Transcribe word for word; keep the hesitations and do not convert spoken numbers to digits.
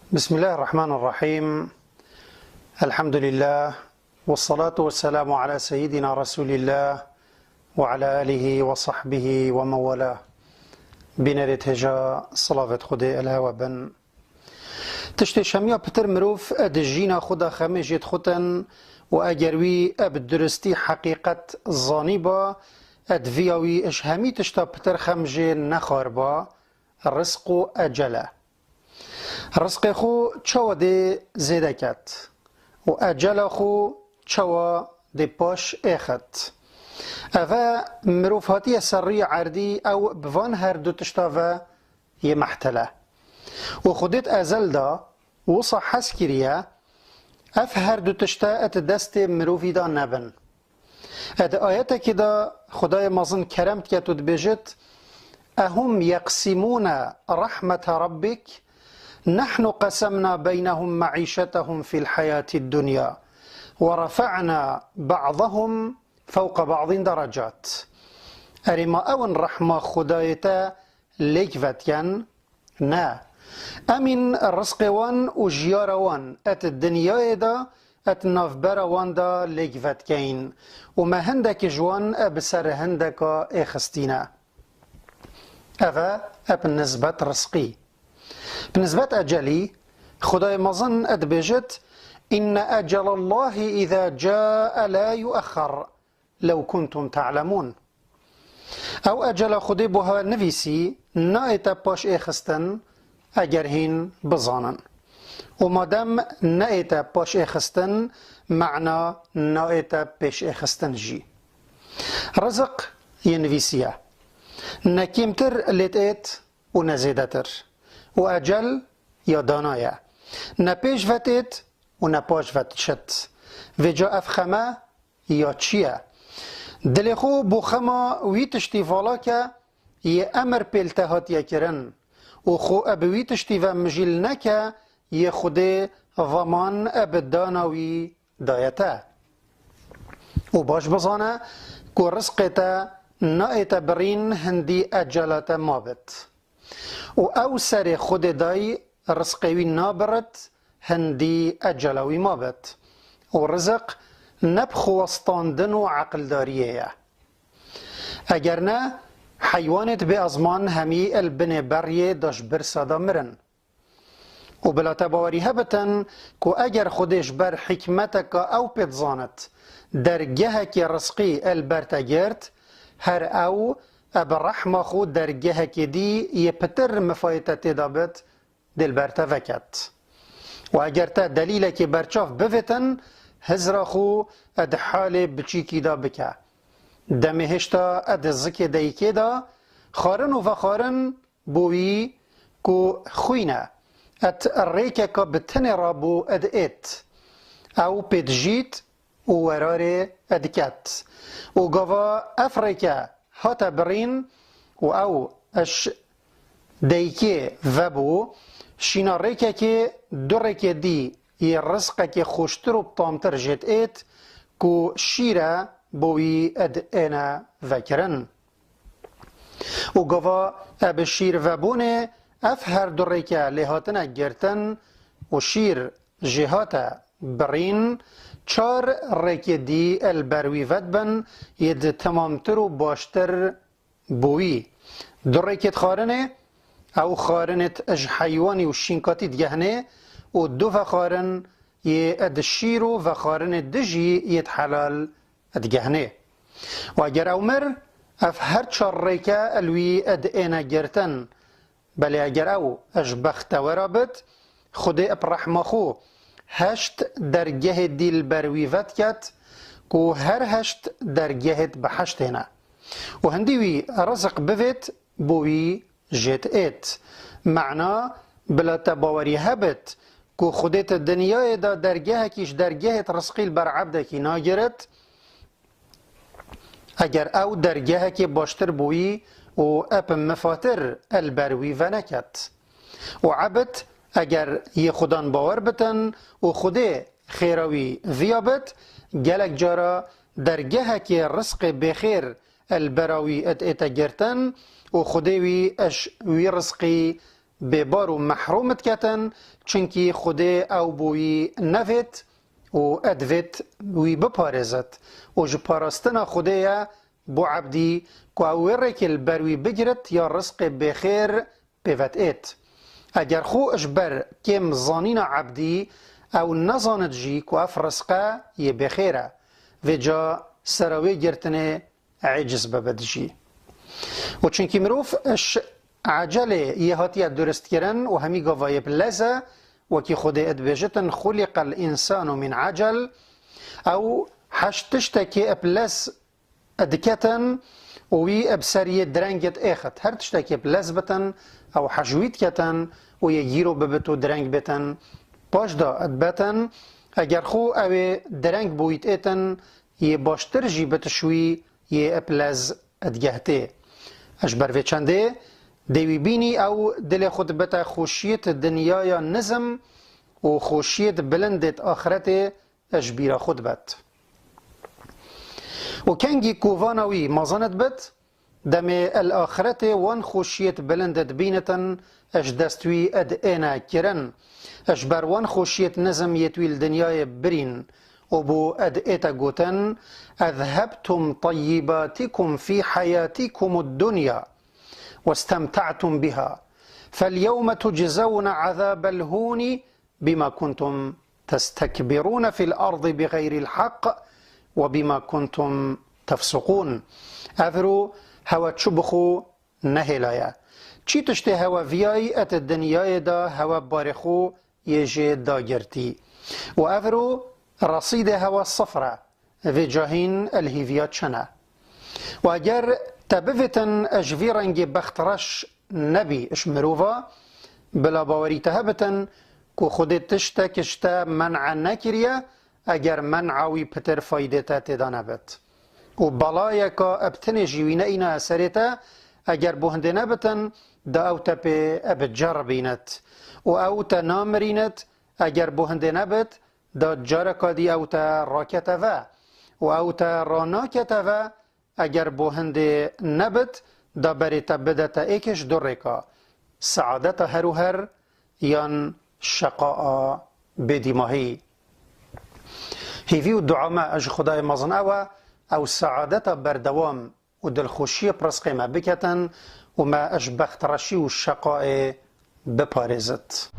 بسم الله الرحمن الرحيم. الحمد لله. والصلاة والسلام على سيدنا رسول الله وعلى آله وصحبه ومن والاه. Bînerê hêja, silavêt Xwedê li hewe bin. Tiştê şemiya pitir mirov di jîna xwe de xemê jê dixutin û eger wî bi duristî heqîqet zanîba, di viya wî ji hemî tişta pitir xem jê nexwariba, rizq û ecel e. Rizqê xwe çawa dê zêde ket û ecela xwe çawa dê paş êxit. Eve mirov hatiye ser rûyê erdî, ew bi van her du tişta ve yê mehtele. Û Xwedêt ezel de wisa hez kiriye, ev her du tişte et destê mirovî de nebin. Ed ayetekî de Xwedayê mezin kerem diket û dibêjit: "Ehum yeqsimûne rahmete rabbik, nehnu qasemna beynehum me'îşetehum fil heyatid dunya ve refe'na ba'dahum fewqa ba'din derecat." Erê ma ew in rehma Xwedayê te lêk vetiyen? Ne. Em în rizqê wan û jiyara wan et dinyayê de, et navbera wan de lêk vetikeyn û me hindekî ji wan e bi ser hindeka êxistîne. Ev e, e bi nisbet rizqî. Bi nisbet ecelî, Xwedayê mezin e dibêjit: "Inne ecelallahi îza caa la yuexxer." Lew kuntum ta'lemûn. Ew ecela Xwedê bo hewe nivîsî, naête paş êxistin, eger hîn bizanin. Û madem naête paş êxistin, mena naête pêş êxistin jî. Riziq yê nivîsî ye. Ne kêmtir lê diêt û ne zêdetir. Û ecel ya dana ye. Ne pêş ve diêt û ne paş ve diçit. Vêca ev xeme ya çi ye? Dilê xwe bo xema wî tiştî vala ke yê emir pê li te hatiye kirin û xwe e bi wî tiştî ve mijîl neke yê Xwedê zeman e bi dana wî daye te. Û baş bizane ku rizqê te naête birîn hindî ecela te mabit. Û ew serê Xwedê dayî rizqê wî nabirit, hindî ecela wî mabit. Û riziq ne bi xwestandin û eqildariyê ye. Eger ne, heywanêt bê ezman hemî el binê beriyê da ji birsa da mirin. Û bila te bawerî hebitin ku eger Xwedê ji ber hikmeteka ew pê dizanit, dergehekê rizqî el ber te girt, her ew e bi rehma xwe dergehekê dî yê pitir mifayê te tê de bit, dê li ber te veket. Û eger te delîlekê berçav bivêtin, hizra xwe e di halê biçîkî de bike. Demê hêşta e di zikê dayikê de, xwarin û vexwarin bo wî ku xwîn e, et rêkeka bi tinê re bo ed êt. Ew pê dijît û werarê ed ket. Û gava ev rêke hate birîn û ew eş dayikê vebû, şîna rêkekê du rêkê dî yê rizqekê xweştir û tamtir jê diêt ku şîr e bo wî ed êne vekirin. Û gava e bi şîr vebûnê ev her du rêke lê hatine girtin û şîr jê hate birîn, çar rêkê dî el ber wî vedibin yê di temamtir û baştir bo wî. Du rêkêt xwarinê, ew xwarinêt ji heywanî û şînkatî digehnê û du vexwarin yê ed şîr û vexwarinê dijî yêt helal digehnê. Û eger ew mir, ev her çar rêke el wî ed êne girtin. Belê eger ew ji bextewera bit, Xwedê bi rehma xwe heşt dergehê dî li ber wî vediket ku her heşt dergehêt biheştê ne. Û hindî wî riziq bivêt, bo wî jê diêt. Mena, bila te bawerî hebit ku Xwedê di dinyayê de dergehekî ji dergehêt rizqî li ber ebdekî nagirit, eger ew dergehekê baştir bûyî û ep mifatir el ber wî veneket. Û ebid eger yê Xudan bawer bitin û Xudê xêra wî viya bit, gelek cara dergehekê rizqê bêxêr el bera wî ed ête girtin û Xudê wî eş wî rizqî bêbar û mehrûm diketin, çunkî Xwedê ew bo wî nevêt û edvêt wî biparêzit û ji parastina Xwedê ye bo ebdî ku ew wê rêkê li ber wî bigirit ya rizqê bêxêr pê ve diêt. Eger xwe ji ber kêm zanîna ebdî ew nezanit jî ku ev rizqe yê bêxêr e, vêca sera wê girtinê êciz bibit jî. Û çunkî mirov ji ecelê yê hatiye duristkirin û hemî gava yê bi lez e, wekî Xwedê dibêjitin, "Xuliqel însanu min ecel", ew heş tiştekê bi lez diketin û wî bi ser yê direngê diêxit. Her tiştekê bi lez bitin, ew heş wî diketin û yê gîro bibit û direng bêtin. Paş de dibetin, eger xwe ew ê direng bo wî diêtin, yê baştir jî bitişwî yê bi lez digehtê. Ji ber vê çendê dê wî bînî ew dilê xwe dibite xweşiyêt dinyaya nizm û xweşiyêt bilindêt axretê ji bîra xwe dibet. Û kengî ku vana wî mezin dibit, demê el axretê wan xweşiyêt bilind dibînitin, ji dest wî ed êne kirin. Ji ber wan xweşiyêt nizm yêt wî li dinyayê birîn û bo ed ête gotin, "Ezhebtum tayyibatikum fî heyatikum ad-dunya westemta'tum biha. Felyewme tuczewne azabel hûni bima kuntum testekbirûne fil ardı bi xeyril haq ve bima kuntum tefsuqûn." Evro hewe çi bi xwe nehêlaye. Çi tiştê hewe viyayî et dinyayê de hewe barê xwe yê jê dagirtî. Û evro resîdê hewe sifr e. Vê cahîn el hîviya çi ne? Û eger te bivêtin ji vî rengê bextreş nebî ji mirova, bila bawerî te hebitin ku Xwedê tiştek ji te men'e nekiriye, eger men'a wî pitir faydê te tê de nebit. Û belayeka bi tinê jî wî neînaye serê te, eger bo hindê nebitin, da ew te pê bi ceribînit. Û ew te namirînit, eger bo hindê nebit, da careka dî ew te rakete ve. Û ew te ranakete ve, eger bo hindê nebit, da berê te bidete êkê ji du rêka, saadeta her û her yan şeqaa bêdîmahî. Hêvî û dua me ji Xwedayê mezin ew e, ew saadeta berdewam û dilxweşiyê bi rizqê me biketin û me ji bextreşî û şeqayê biparêzit.